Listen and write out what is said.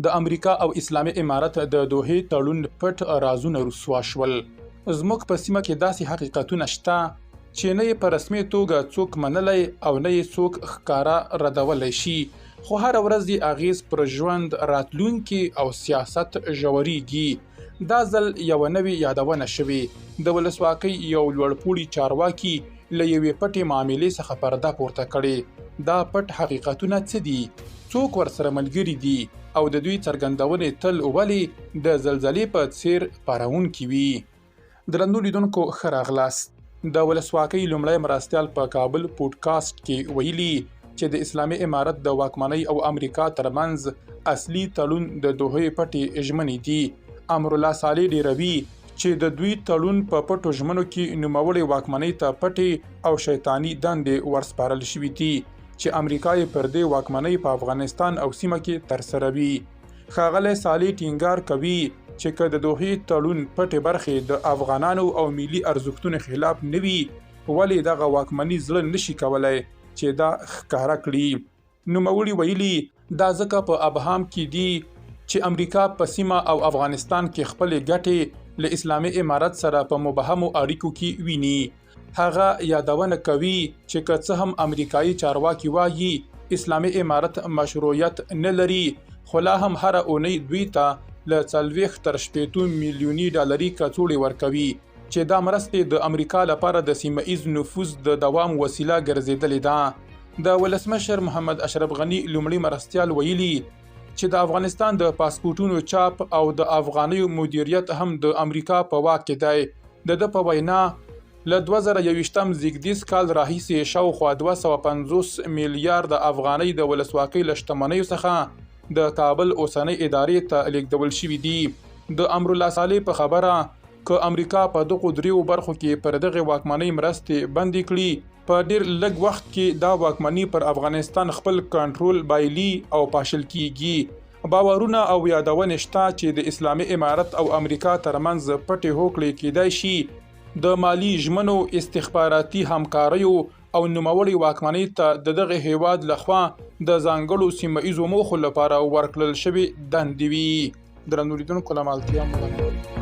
د امریکا او اسلامي امارت د دوحې تړون پټ رازونه رسوا شول. زموږ په سیمه کې داسې حقیقتونه شته چې نه یې په رسمي توګه څوک منلی او نه یې څوک ښکاره ردولی شي، خو هره ورځ یې اغېز پر ژوند، راتلونکي او سیاست ژورېږي. دا ځل یوه نوې یادونه شوې. د ولسواکۍ یو لوړپوړي چارواکي له یوې پټې معاملې څخه پرده پورته کړې. دا پټ حقیقتونه څه دي؟ څوک ورسره ملګري دي؟ او د دوی څرګندونې تل ولې د زلزلې په څېر پارونکې وي؟ درنو لیدونکو، ښه راغلاست. د ولسواکۍ لومړی مرستیال په کابل پودکاسټ کې ویلي چې د اسلامي امارت د واکمنۍ او امریکا ترمنځ اصلي تړون د دوحې پټې ژمنې دي. امرالله صالح ډېروي چې د دوی تړون په پټو ژمنو کې نوموړې واکمنۍ ته پټې او شیطاني دندې ورسپارل شوې دي چې امریکا یې پر دې واکمنۍ په افغانستان او سیمه کې ترسروي. ښاغلی صالح ټینګار کوي چې که د دوحې تړون پټې برخې د افغانانو او ملي ارزښتونو خلاف نه وي، ولې دغه واکمني زړه نشي کولای چې دا ښکاره کړي. نوموړي ویلي، دا ځکه په ابهام کې دي چې امریکا په سیمه او افغانستان کې خپلې ګټې له اسلامي امارت سره په مبهمو اړیکو کې ویني. هغه یادونه کوي چې که څه هم امریکایي چارواکي وایي اسلامي امارت مشروعیت نه لري، خو لا هم هره اونۍ دوی ته له 40 تر 60 میلیوني ډالري کڅوړې ورکوي، چې دا مرستې د امریکا لپاره د سیمه ایز نفوذ د دوام وسیله ګرځېدلې ده. د ولسمشر محمد اشرف غني لومړي مرستیال ویلي چې د افغانستان د پاسپورټونو چاپ او د افغانیو مدیریت هم د امریکا په واک کې دی. د ده په وینا، له 2021 زیږدیز کال راهیسې شاوخوا 250 میلیارده افغانۍ د ولسواکۍ له شتمنیو څخه د کابل اوسنۍ ادارې ته لېږدول شوې دي. د امرالله صالح په خبره، که امریکا په دغو دریو برخو کې پر دغې واکمنۍ مرستې بندې کړي، په ډېر لږ وخت کې دا واکمني پر افغانستان خپل کنټرول بایلي او پاشل کیږي. باورونه او یادونې شته چې د اسلامي امارت او امریکا ترمنځ پټې هوکړې کېدای شي د مالي ژمنو، استخباراتي همکاریو او نوموړې واکمنۍ ته د دغه هیواد لخوا د ځانګړو سیمه ایزو موخو لپاره ورکړل شوې دندې وي. درنو لیدونکو، له مالتیا مو مننه.